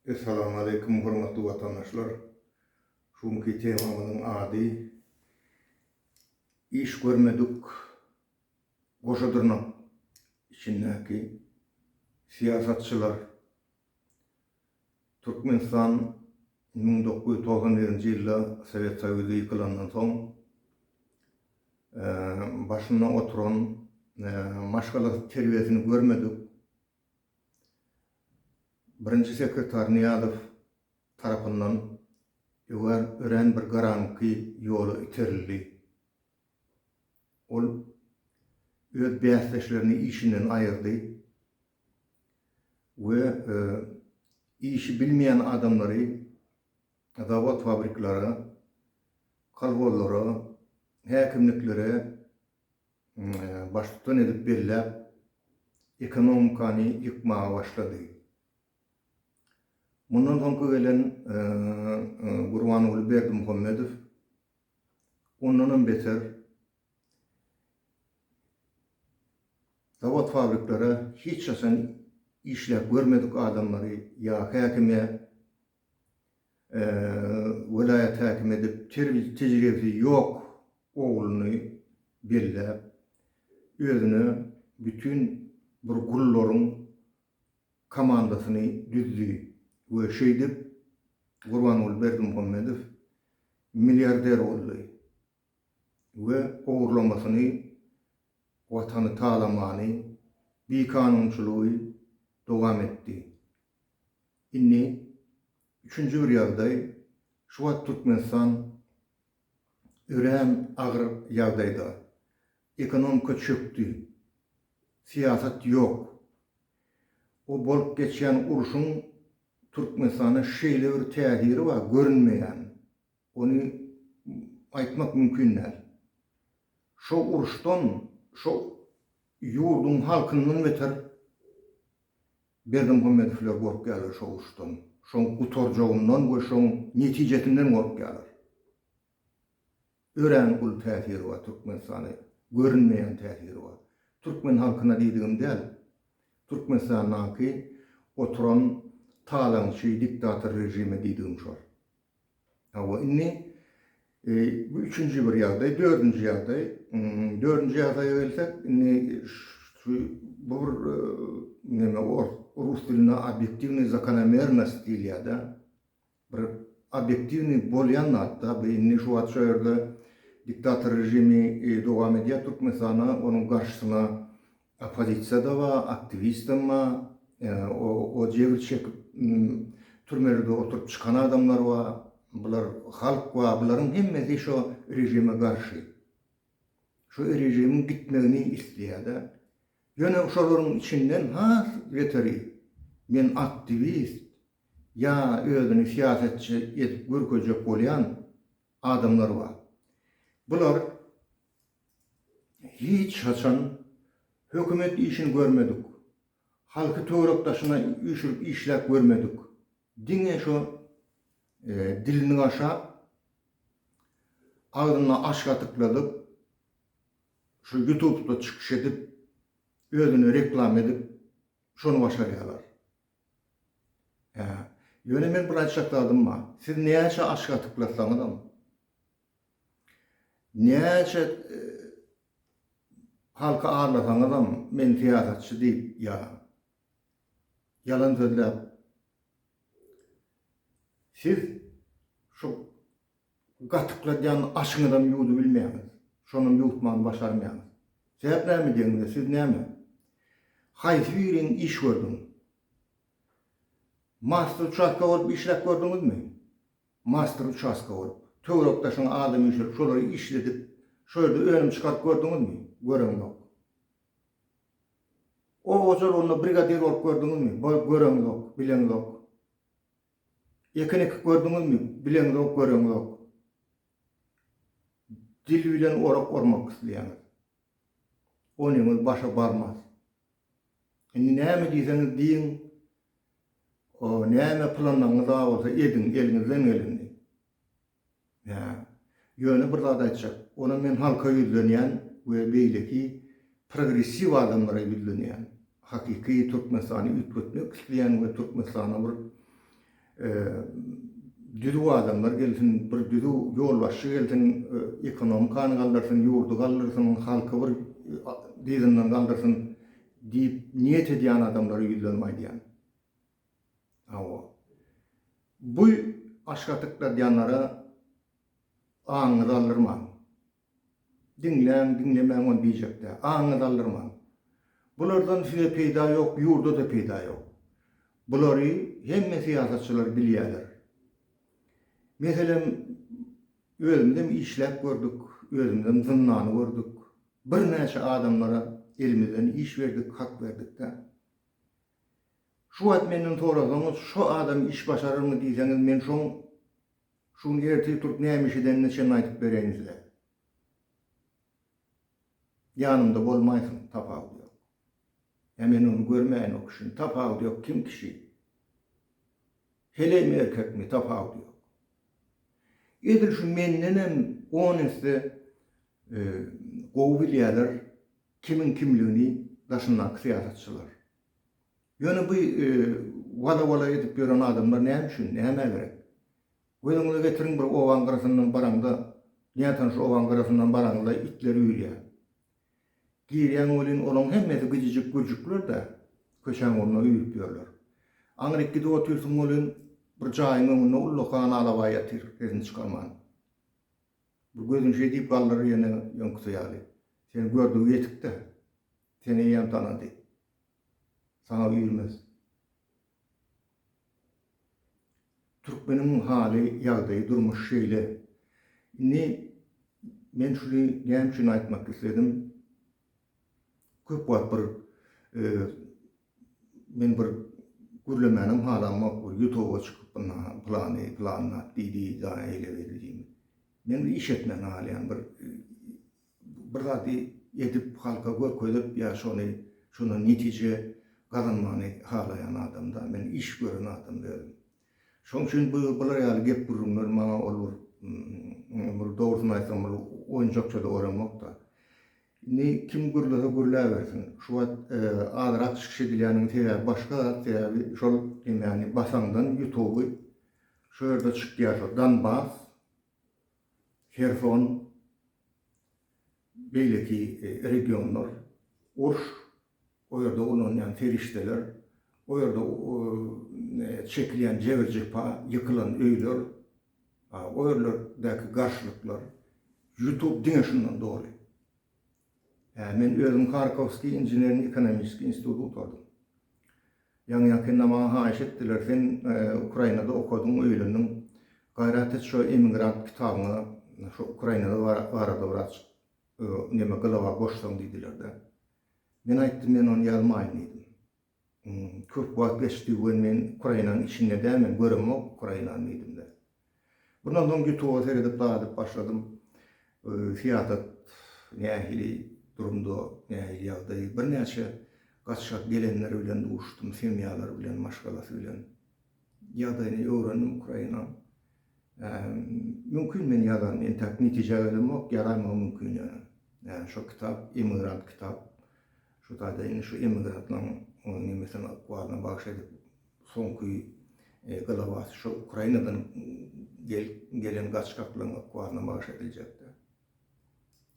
Essalamu aleýkum hormatly watandaşlar. Şu günki temamyzyň ady Iş görmedik goşa dyrnak içindäki syýasatçylar. Türkmenistan 1991-nji ýylda Sowet Soýuzy ýykylandan soň başynda oturan maşgala terbiýesini görmedik Birinji sekretar Nyýazow tarapyndan öwär örän bir garaňky ýola iterildi. Ol öz bäsdeşlerini işinden aýyrdy we işi bilmeýän adamlary zawod-fabriklere, kolhozlara, häkimliklere baştutan edip belläp, ekonomikany ýykmaga başlady. Mundan soňky gelen Gurbanguly Berdimuhamedow ondanam beter zawod-fabriklere hiç haçan işläp görmedik adamlary ýa häkime welaýat häkimi edip tejribesi ýok ogluny belläp, özüne bütin bir gullaryň komandasyny düzdi we şeýdip Gurbanguly Berdimuhamedow milliarder boldy we ogurlamasyny, watany talamany, bikanunçylygy dowam etdi. Indi üçünji bir ýagdaý, şu wagt Türkmenistan örän agyr ýagdaýda. Ekonomika çökdi. Syýasat ýok. O bolup geçýän urşuň Türkmenistana şeýle bir täsiri bar, görünmeýän. Ony aýtmak mümkin däl. Şo uruşdan, şo ýurduň halkyndan beter Berdimuhamedowlar gorkýarlar şo uruşdan, şoň gutarjagyndan we şoň netijesinden gorkýarlar. Örän uly täsiri bar Türkmenistana, görünmeýän täsiri bar. Türkmen halkyna diýdigim däl, Türkmenistandaky oturan talaňçy diktator režime diýdigim şol. Hawa, indi bu üçünji bir ýagdaý, dördünji ýagdaý. Dördünji ýagdaýa gelsek, indi şu bu bir neme rus dilinde obýektiwnyý zakonomernost diýilýär-de. Bir obýektiwnyý bolýan zat-da, bu indi şu wagt şu ýerde diktator režimi dowam edýär Türkmenistanda, onuň garşysyna Oppozisiýa-da bar, aktiwistem bar, o jebir çekip türmelerde oturyp çykan adamlar bar, bular halk bar, bularyň hemmesi şo režime garşy. Şo režimiň gitmegini isleýär-de. Ýöne şolaryň içinden has beteri men aktiwist ýa özüni syýasatçy edip görkezjek bolýan adamlar bar. Bular Hiç haçan hökümet işini görmedik. Halky töwerek daşyna üýşürip işläp görmedik. Diňe şo dilini gaşap, agzyna aş gatykladyp, şu ýutubda çykyş edip, özüni reklama edip, şony başarýarlar. Hä. Ýöne men bir aýtjak zadym bar. Siz näçe aş gatyklasaňyzam, Näçe halky aldasaňyzam men syýasatçy diýip ýa ýalan sözläp siz şu gatykladýan aşyňyzam ýuwdubilmeýäňiz. Şonam ýuwtmany başarmaýaňyz. Sebäp näme diýeňizde siz näme? Haýsy biriň iş gördüň? Master uçastka bolup işläp gördüňizmi? Master uçastka bolup, töwerek-daşyňa adam üýşürip, şolary işledip, şo ýerde önüm çykaryp gördüňizmi? Göreňzok. Oba hojalygynda brigadir bolup gördüňizmi? Göreňzok, bileňzok. Ekin ekip gördüňizmi? Bileňzok, göreňzok. Dil bilen orak ormak isleýäňiz. Onyňyz başa barmaz. Indi näme diýseňiz diýiň, o näme planlaryňyz bar bolsa ediň, eliňizden gelenini. Hä. Ýöne bir zat aýtjak, onam men halka ýüzlenýän we beýleki progressiw adamlara ýüzlenýän. Hakyky Türkmenistany üýtgetmek isleýän we Türkmenistana bir. Düzüw adamlar gelsin, bir düzüw ýolbaşçy gelsin, ekonomikany galdyrsyn, ýurdy galdyrsyn, halky bir dyzyndan galdyrsyn diýip niýet edýän adamlara ýüzlenip aýdýan. Hawa. Bu aşgatykladýanlara aňyňyzy aldyrmaň. Diňläň, diňlemäň ony diýjek däl. Aňyňyzy aldyrmaň. Bulardan size peýda ýok, ýurda-da peýda ýok. Bulary hemme syýasatçylar bilýärler. Meselem, özümizem işläp gördük, özümizem zyndany gördük. Birnäçe adamlara elimizden iş berdik, hak berdik-dä. Şu wagt menden sorasaňyz, şo adam iş başararmy diýseňiz, men şoň Şu gün ertir turup näme iş edenine çenli aýdyp bereýin size. Ýanymda bolmaýsyň, tapawudy ýok. Ýa men ony görmäýin o kişini, tapawudy ýok kim kişi. Heleými erkekmi, tapawudy ýok. Edil şu mendenem on esse gowy bilýärler kimiň kimligini daşyndaky syýasatçylar. Ýöne bu wala-wala edip ýören adamlar näme üçin, nämä gerek? Göz öňüňize getiriň bir obaň gyrasyndan baraňda, nätanyş obaň gyrasyndan baraňda itler üýrýär. Girýäň welin olaň hemmesi gijijik gürjükler-dä, köçäň ugruna üýrüp ýörler. Aňryk gidip otyrsyň welin bir jaýyň öňünde ullakan alabaý ýatyr sesini çykarman. Bir gözüni şeý diýip galdyrar ýene öňküsi ýaly. Seni gördügi ýetik-dä. Seni eýýäm tanady. Saňa üýrmez. Türkmeniň haly, ýagdaýy, durmuşy şeýle. Indi men şuny näme üçin aýtmak isledim? Köp wagt bir men bir gürlemänem halamok, bir ýutuba çykyp ynha pylany, pylany zat diýdi, da eýle beýle diýmek. Men bir iş etmäni halaýan, bir bir zady edip halka görkezip ýa şony şondan netije gazanmany halaýan adamda men iş gören adam özüm. Şoň üçin bu bular ýaly gep gürrüňler maňa ol bir bir dogrusyny aýtsam bir oýunjakça-da göremok-da. Indi kim gürlese gürläbersin. Şu wagt azrak çykyş edilýäniň sebäbi başga zat sebäbi şol nemäni basaňdan ýutuby şo ýerde çykýar şo Donbas Herson, beýleki regionlar, uruş, o ýerde ulanylýan serişdeler, o ýerde çekilýän jebir-jepa, ýykylan öýler, o ýerlerdäki garşylyklar, YouTube diňe şundan doly. Men özüm Harkowskiý inženerni-ekonomiçeskiý instituty gutardym. Ýaňy-ýakynda maňa haýyş etdiler, sen Ukrainada okadyň, öýlendiň, gaýrat et şo emigrant kitabyňa şo Ukrainada barada biraz neme glava goşsaň diýdiler-de. Men aýtdym, men ony ýazmaýyn diýdim. Köp wagt geçdi we men Ukrainanyň içinde däl, men göremok Ukrainany diýdim-de. Bundan soň ýutuba seredip zat edip başladym. Syýasat nähili durumda, nähili ýagdaý. Birnäçe gaçgak gelenler bilen duşdum, semýalar bilen, maşgalasy bilen. Ýagdaýyny öwrendim Ukrainanyň. Mümkin men ýazaryn, entäk netijä gelemok, ýazaýmagym mümkin ýöne. Şo kitap, emigrant kitap. Şu taýda indi şu emigrantlaryň nemesine ykbalyna bagyş edip soňky glawasy şu Ukrainadan gelen gaçgaklaryň ykbalyna bagyş ediljekdi.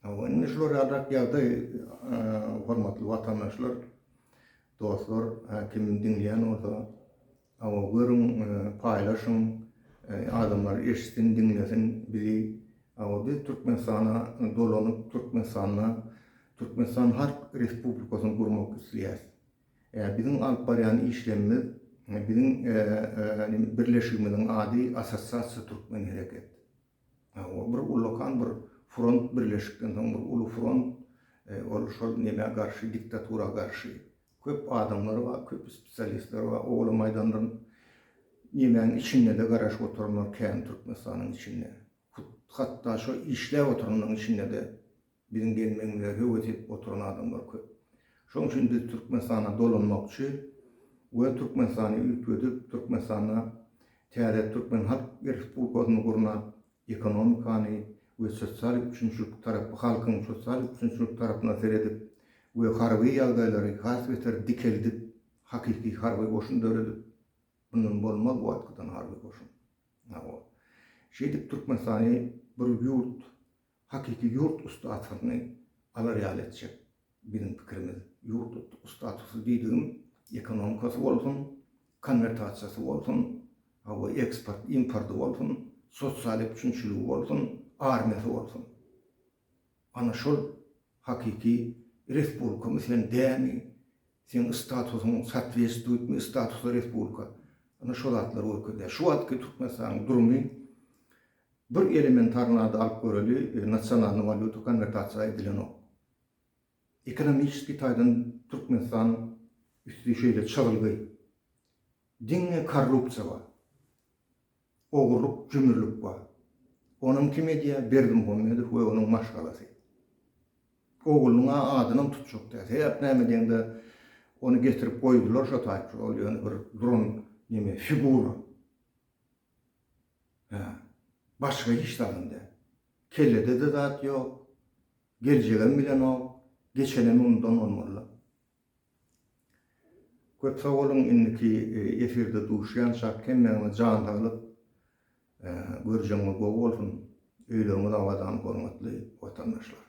Hawa, indi şular ýalyrak ýagdaý hormatly watandaşlar, dostlar, kim diňleýän bolsa, Hawa, görüň, paýlaşyň, adamlar eşitsin, diňlesin bizi. Hawa, biz Türkmenistana dolanyp, Türkmenistanda Türkmenistan Halk Respublikasyny gurmak isleýäs. Biziň alyp barýan işlemimiz, biziň birleşigimiziň ady Assosiasiýa Türkmen Hereket. Hawa, bir ullakan bir front birleşikden soň bir uly front, ol şol nämä garşy, diktatura garşy. Köp adamlar bar, köp spesialistler bar, owalam aýdandan nemäň içinde-de garaşyp oturanlar kän Türkmenistanyň içinde. Hut hatda şo işläp oturanlaryň içinde-de biziň gelmegimize höwes edip oturan adamlar köp. Şoň üçin biz Türkmenistana dolanmakçy we Türkmenistany üýtgedip, Türkmenistanda täze Türkmen Halk Respublikasyny gurnap, ekonomikany we sosial üpjünçilik tarapy halkyň sosial üpjünçilik tarapyna seredip we harby ýagdaýlary has beter dikeldip, hakyky harby goşun döredip. Bundan bolmaz bu wagtkydan harby goşun. Hawa. Şeýdip Türkmenistany bir ýurt, hakyky ýurt statusyny alar ýaly etjek biziň pikirimiz. Ýurt statusy diýdigim ekonomikasy bolsun, konwertasiýasy bolsun, hawa eksport, importy bolsun, sosial üpjünçiligi bolsun, armiýasy bolsun. Ana şol hakyky respublikamy sen dämi, seň statusyň sotwestwuýtmy statusa respublika. Ana şo zatlary görkezýär. Şu wagtky Türkmenistanyň durumy bir elementarny zady alyp göreli, nasionalnyý walýuta konwertasiýa edilenok. Ekonomiçeskiý taýdan Türkmenistan üsti şeýle çyzylgy. Diňe korrupsiýa bar. Ogurlyk, jümürlik bar. Onam kim edýär? Berdimuhamedow we onuň maşgalasy. Oglunyň-a adynam tutjak däl. Sebäp näme diýeňde, ony getirip goýdular şo taýpa, ol ýöne bir duran neme, figura. Hä. Başga hiç zadam däl. Kellede-de zat ýok. Geljegem bilenok. Geçenem unudan bolmaly-da. Köp sag boluň indiki efirde duşýançak hemmäňize jan saglyk görjeňiz gowy bolsun öýleriňiz abadan hormatly watandaşlar.